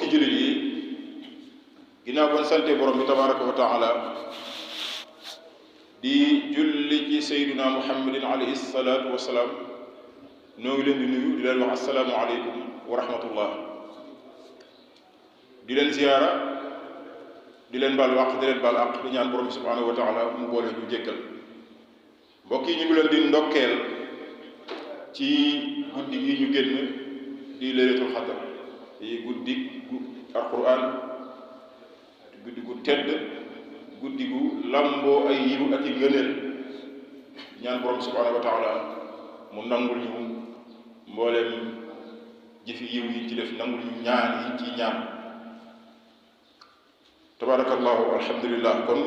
mbokki jullit yi ginnaaw ban sante borom bi tabaraka wa taala di julli ci sayyiduna muhammadin alayhi salaatu wasalaam noo ngi leen di nuyu di leen wax assalaamu aleykum wa rahmatullah di leen ziyaara di leen baal waq di leen baal àq di ñaan borom bi subhanahu wa taala mu boole ñu jéggal mbokk yi ñu ngi leen di ndokkeel ci guddi gi ñu génn di laylatul xadr di guddi gu alquran guddi gu tedd guddi gu lamboo ay yiw ak i ngëneel ñaan borom subhanahu wa taala mu nangul ñu mbooleem jëfi yiw yi ci def nangul ñu ñaan yi ci ñaan tabarakallahu alhamdulillah kon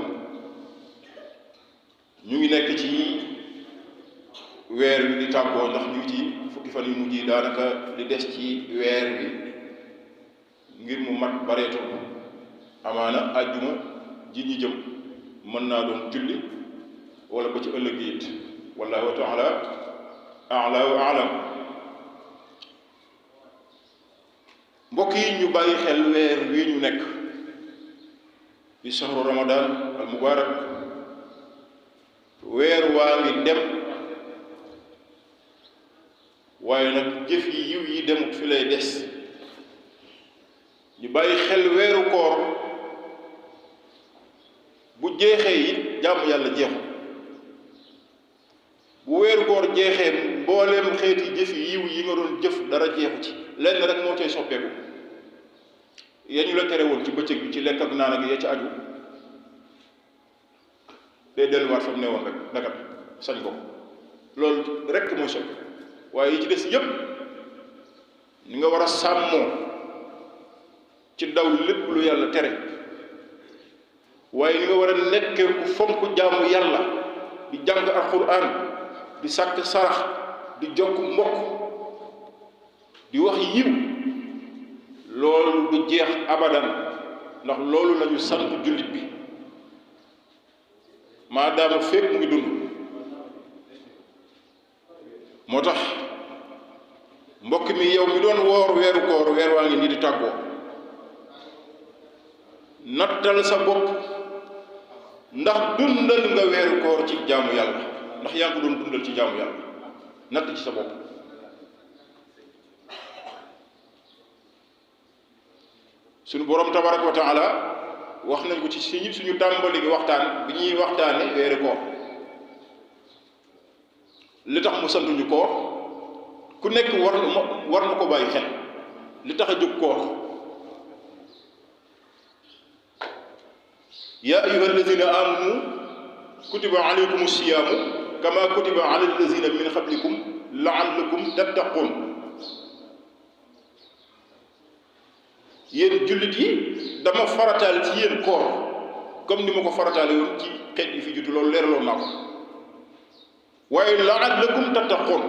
ñu ngi nekk ci weer wi di tàggoo ndax ñu ci fukki fan yu mujj yi daanaka li des ci weer wi ngir mu mat bareetul amaana àjjuma ji ñi jëm mën naa doon julli wala ba ci ëllëg it wallahu taala a'la wa a'lam mbokk yi ñu bàyyi xel weer wi ñu nekk di shahru ramadan al mubarak weer waa ngi dem waaye nag jëf yi yiw yi demut fi lay des ñu bàyyi xel weeru koor bu jeexee it jàmm yàlla jeexu bu weeru koor jeexee mbooleem xeeti jëf yi yiw yi nga doon jëf dara jeexu ci lenn rek moo cay soppeeku ya ñu la tere woon ci bëccëg bi ci lekk ak naan ak ya ci aju day delluwaat fa mu ne woon rek dagat sañ ko loolu rek mooy soppi waaye yi ci des yépp ni nga war a sàmmoo ci daw lépp lu yàlla tere waaye ni nga war a nekkee ku fonk jaamu yàlla di jàng alquran di sàkk sarax di jokk mbokk di wax yiw loolu du jeex abadan ndax loolu lañu sant jullit bi maadaama fépp mu ngi dund moo tax mbokk mi yow mi doon woor weeru koor weer waa ngi nii di tàggoo nattal sa bopp ndax dundal nga weeru koor ci jaamu yàlla ndax yaa ngi ko doon dundal ci jaamu yàlla natt ci sa bopp suñu borom tabaraka wa taala wax nañ ko ci suñu tàmbali gi waxtaan bi ñuy waxtaane weeru koor li tax mu santuñu koor ku nekk war na ko bàyyi xel li tax a jóg koor yaa ayyuha alladina amanu kutiba alaykum siyaamu kama kutiba ala alladina min qablikum laallakum tattaqun yéen jullit yi dama farataal ci yéen koor comme ni ma ko farataale woon ci xeet yi fi jutu loolu leeraloon naa ko waaye laallakum tattaqun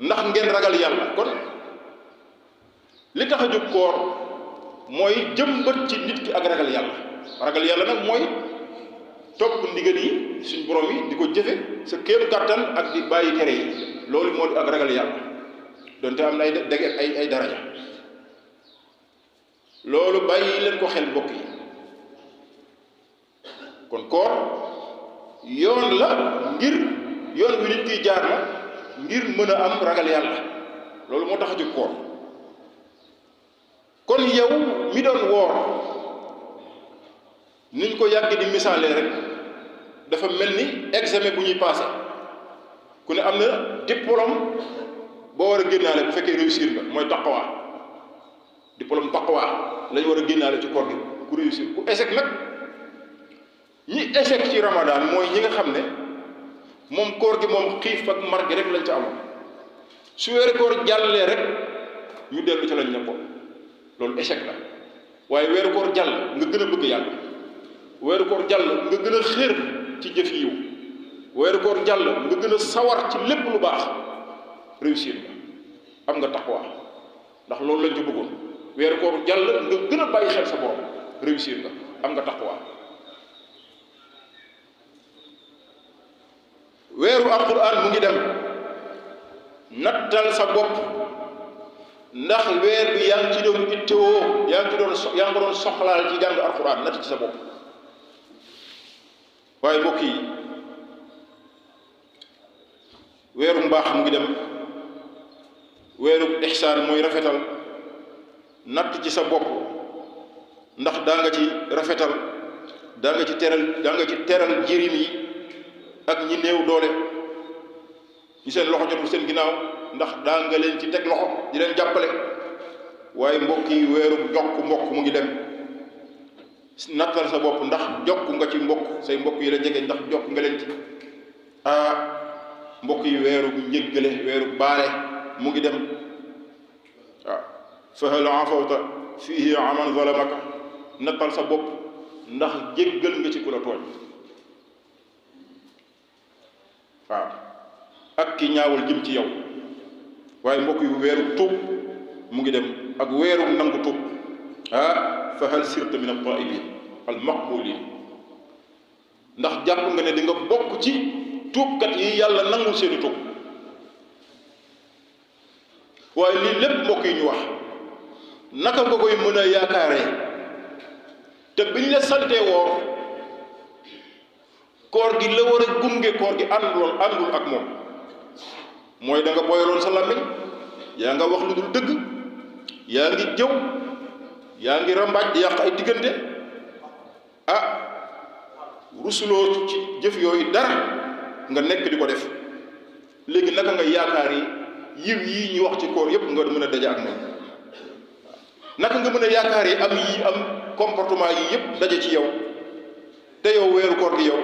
ndax ngeen ragal yàlla kon li tax a jóg koor mooy jëmbat ci nit ki ak ragal yàlla nag mooy topp ndigal yi suñ borom yi di ko jëfe sa kéem kàttan ak di bàyyi tere yi loolu moo di ak ragal yàlla donte am na ay daraja loolu bàyyi leen ko xel mbokk yi kon koor yoon la ngir yoon wi nit kiy jaar la ngir mën a am ragal yàlla loolu moo tax a jóg koor kon yow mi doon woor niñ ko yàgg di misaalee rek dafa mel ni examen bu ñuy passé ku ne am na diplôme boo war a génnaale bu fekkee réussir nga mooy taqwa diplôme taqwa lañu war a génnaale ci koor gi ku réussir ku échec nag ñi échec ci ramadan mooy ñi nga xam ne moom koor gi moom xiif ak mar gi rek lañ ca amoon su weeru koor jàllee rek ñu dellu ca lañ nekkoon loolu échec la waaye weeru koor jàll nga gën a bëgg yàlla weeru koor jàll nga gën a xër ci jëf yiw weeru koor jàll nga gën a sawar ci lépp lu baax réussir nga am nga taqwa ndax loolu lañ ci bëggoon weeru koor jàll nga gën a bàyyi xel sa borom réussir nga am nga taqwa weeru alquran mu ngi dem nattal sa bopp ndax weer bi yaa ngi ci doon ittewoo yaa ngi ko doon soxlaal ci jàng alxuraan natt ci sa bopp. waaye mbokk yi weeru mbaax mu ngi dem, weeru ihsaan mooy rafetal, natt ci sa bopp ndax daa nga ci rafetal, daa nga ci teral jirim yi ak ñi néew doole ñi seen loxo jotul seen ginnaaw, ndax daa nga leen ci teg loxo di leen jàppale. waaye mbokk yi weeru jokk mbokk mu ngi dem, nattal sa bopp ndax jokk nga ci mbokk, say mbokk yi la jege ndax jokk nga leen ci. mbokk yi weeru njëggale, weeru baale mu ngi dem. waaw fa hal afawta fihi aman zalamaka, nattal sa bopp ndax jéggal nga ci ku la tooñ. waaw ak ki ñaawal jëm ci yow. waaye mbokk yu weeru tuub mu ngi dem ak weeru nangu tuub. fa hal sirta min at-taa'ibin al-maqbulin, ndax jàpp nga ne di nga bokk ci tuubkat yi yàlla nangul seeni tuub. waaye lii lépp mbokk yi ñu wax naka nga koy mën a yaakaaree te biñ la santee woor koor gi la war a gunge koor gi àndul ak moom mooy da nga boyaloon sa làmmiñ, yaa nga wax lu dul dëgg, yaa ngi jëw, yaa ngi rambaaj di yàq ay diggante. rusuloo ci jëf yooyu dara nga nekk di ko def. léegi naka nga yaakaar yi yiw yii ñu wax ci koor yépp nga mën a daje ak moom? naka nga mën a yaakaar yi am comportement yi yépp daje ci yow te yow weeru koor gi yow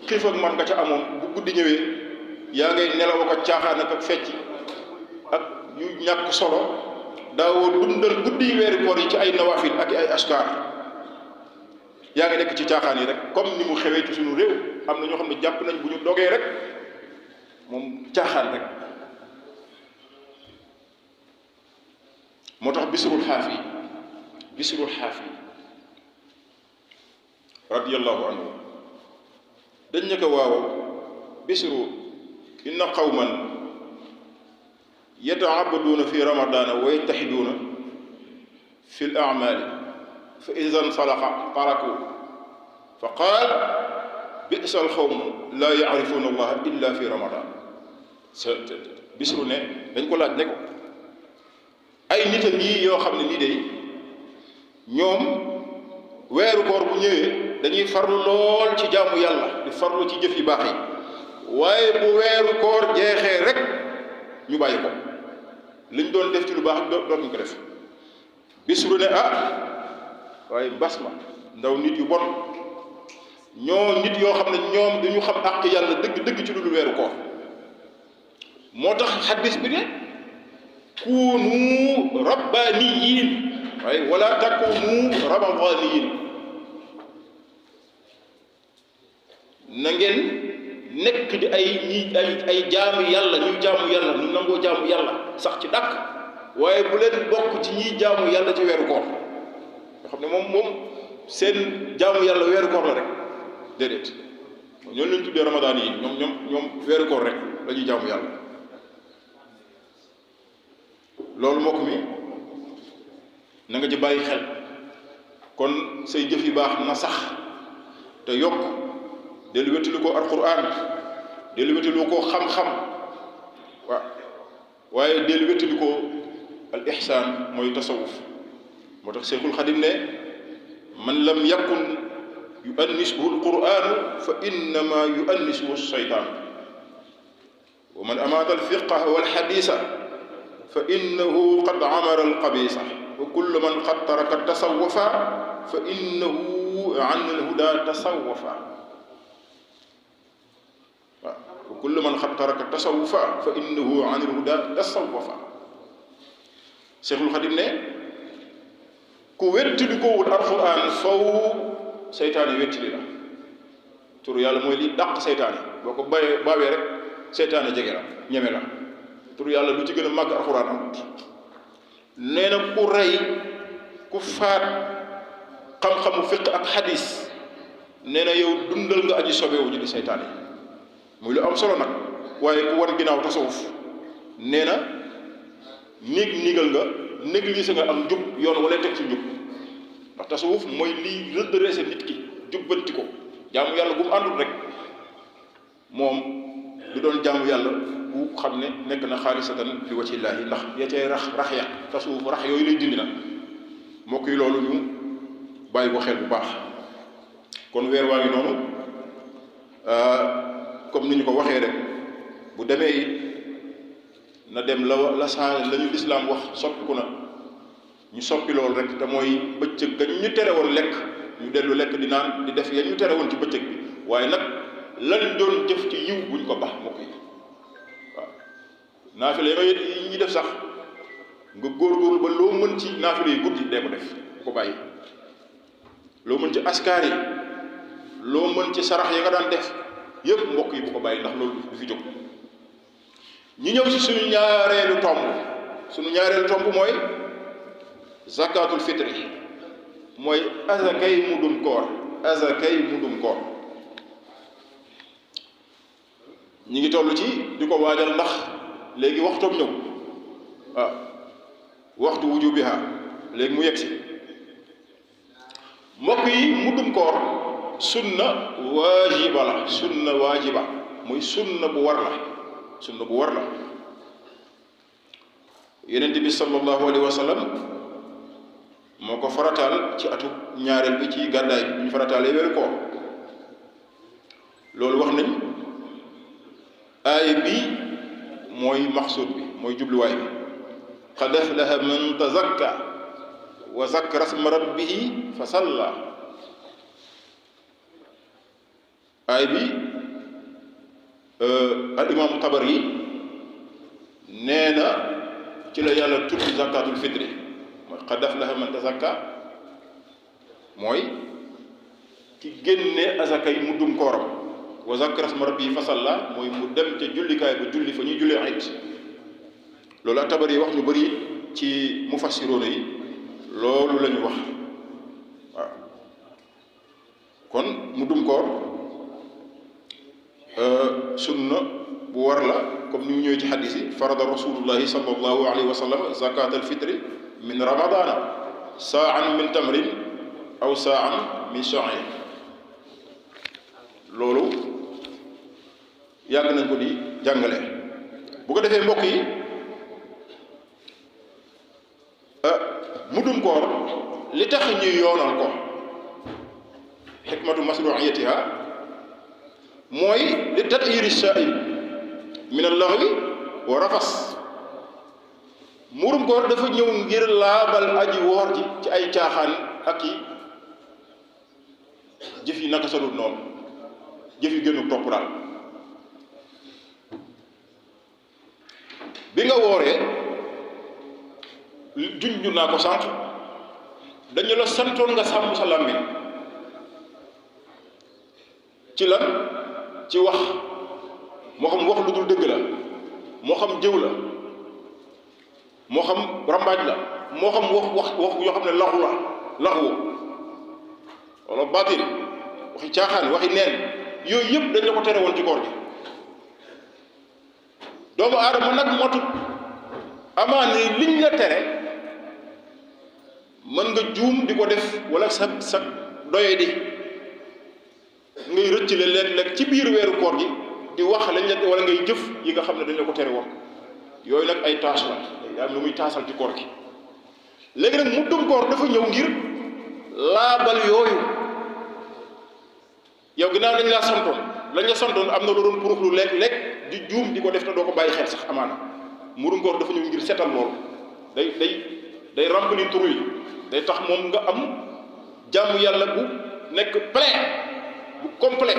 xiif ak man nga ca amoon, bu guddi ñëwee yaa ngay nelaw ko caaxaan ak fecc ak yu ñàkk solo, daawoo dundal guddi weeru koor yi ci ay nawaafil ak ay askar. yaa ngi nekk ci caaxaan yi rek comme ni mu xewee ci suñu réew. am na ñoo xam ne jàpp nañ bu ñu dogee rek moom caaxaan rek. moo tax Bisrul Xaafi radiyallahu anhu dañ ne ko waaw Bisru, inna qawman yata'abbaduuna fi ramadana wa yattaxiduuna fi l a'maali fa iza nsalaxa taraku fa qaal bi'sa alxawmu laa yacrifuuna allaha illa fi ramadan. Bisru ne dañ ko laaj ne ko ay nit a ngi yoo xam ne nii de ñoom weeru koor bu ñëwee dañuy farlu lool ci jaamu yàlla, di farlu ci jëf yu baax yi, waaye bu weeru koor jeexee rek ñu bàyyi ko, liñ doon def ci lu baax dootuñ ko def. Bisru ne waaye mbas ma ndaw nit yu bon ñoo nit yoo xam ne ñoom dañu xam àq yàlla dëgg-dëgg ci lu dul weeru koor. moo tax xaddis bi ne kuunu rabbaniyin waaye wala takunu ramadaniyin, na ngeen nekk di ay jaamu yàlla, ñu jaamu yàlla, ñu nangoo jaamu yàlla sax ci dàkk, waaye bu leen bokk ci ñiy jaamu yàlla ci weeru koor nga xam ne moom seen jaamu yàlla weeru koor la rek. déedéet ñooñu lañ tuddee ramadaan yi, ñoom weeru koor rek la ñuy jaamu yàlla. loolu mbokk mi na nga ci bàyyi xel. kon say jëf yu baax na sax te yokk, del wéttalu ko alquran, del wéttalu ko xam-xam, waaye del wéttalu ko al ihsaan mooy tasawuf. moo tax Seexul Xadim ne man lam yakun yuannisuhu alquranu fa innama yuannisuhu alshaytaan wa man amaata alfiqha walxadisa fa innahu qad amara alqabisa wa kullu man qad taraka tasawufa fa innahu an alhuda tasawufa. wa kullu man qad taraka tasawufa fa innahu an alhuda tasawufa. Seexul Xadim ne ku wettili ko wul alquran faw seytaane wettili la. turu yàlla mooy li dàq seytaane, boo ko baawee rek seytaane jege la, ñeme la. turu yàlla lu ci gën a màgg alxuraan amut. nee na ku rey, ku faat xam-xamu fiq ak xadis, nee na yow dundal nga aji sobewu ji di seytaane yi. muy lu am solo nag. waaye ku wan ginnaaw tasawuf nee na niigal nga négligé nga am njub yoon wala teg ci njub ndax tasawuf mooy lii redresser nit ki jubbanti ko jaamu yàlla bu mu àndul rek moom du doon jaamu yàlla bu xam ne nekk na xaalisatan li wajhillaahi ndax ya cay rax ya tasawuf rax yooyu lay dindi na mbokk yi loolu ñu bàyyi ko xel bu baax kon weer waa ngi noonu comme ni ñu ko waxee rek bu demee it na dem la change la ñu lislaam wax soppiku na ñu soppi loolu rek te mooy bëccëg ga ñu tere woon lekk ñu dellu lekk di naan di def ya ñu tere woon ci bëccëg bi waaye nag lan doon jëf ci yiw buñ ko baax mbokk yi waaw naafile yi ñuy def sax nga góorgóorlu ba loo mën ci naafile yi guddi dee ko def bu ko bàyyi loo mën ci askaar yi loo mën ci sarax yi nga daan def yëpp mbokk yi bu ko bàyyi ndax loolu du fi jóg ñu ñëw ci suñu ñaareelu tomb mooy zakatul fitri mooy azakay mudum koor ñi ngi toll ci di ko waajal ndax léegi waxtoom ñëw waaw waxtu wujubiha léegi mu yegsi mbokk yi mudum koor sunna waajiba muy sunna bu war la yonent bi sallallahu alayhi wa sallam moo ko farataal ci atu ñaareel bi ci gàddaay bi ñu farataalee weeru koor loolu wax nañ aaya bi mooy maqsuud bi mooy jubluwaay bi qad aflaha man tazakka wa zakkara isma rabbihi fa salla aaya bi al imaamu Tabari nee na ci la yàlla tudd zakatul fitri mooy qad aflaha man tazakka mooy ki génne azaka yi muddum kooram wa zakkara isma rabbihi fa salla mooy mu dem ca jullikaay ba julli fa ñuy jullee it loolu ak Tabari yi wax ñu bëri ci mufassiroona yi loolu la ñu wax waaw kon muddum koor sunna bu war la comme ni mu ñëwee ci xadis yi farada rasulullahi sallallahu alayhi wa sallam zakat alfitri min ramadana saan min tamrin aw saan min sha'ir loolu yàgg nañ ko di jàngale bu ko defee mbokk yi muddum koor li tax ñuy yoonal ko xikmatu masruiyatiha mooy li tatyiri saa'im min al-laghwi wa rafas murum koor dafa ñëw ngir laabal aji woor ji ci ay caaxaan ak i jëf yi naka sanul noonu jëf yi gënu topp daal bi nga wooree junj naa ko sànq dañu la santoon nga sàmm sa làmmiñ ci lan ci wax moo xam wax lu dul dëgg la moo xam jëw la moo xam rambaaj la moo xam wax yoo xam ne laxu wala baatil waxi caaxaan waxi neen yooyu yëpp dañ la ko tere woon ci koor gi doomu aadama nag motut amaan ni liñ la tere mën nga juum di ko def wala sa doye di ngay rëcc le léeg-léeg ci biir weeru koor gi di wax lañ la wala ngay jëf yi nga xam ne dañ la ko tere woon yooyu nag ay taas la day am lu muy taasal ci koor gi léegi nag muddum koor dafa ñëw ngir laabal yooyu yow ginnaaw dañ laa santoon lañ la santoon am na lu doon purux lu léeg-léeg di juum di ko def te doo ko bàyyi xel sax amaana muddum koor dafa ñëw ngir setal loolu day remplir tur yi day tax moom nga am jàmm yàlla bu nekk plein bu complet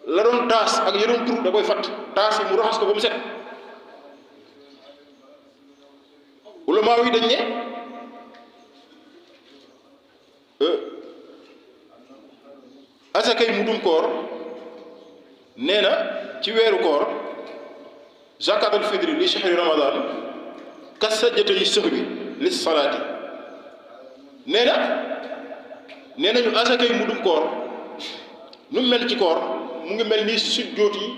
la doon taas ak ya doon tur da koy fatt taas yi mu raxas ko ba mu set ulamaa yi dañ ne asakay muddum koor nee na ci weeru koor zakatul fitri li shahri ramadan kas sajdatay sahwi li salaati nee nañu asakay muddum koor nu mel ci koor mu ngi mel ni sujjóot yi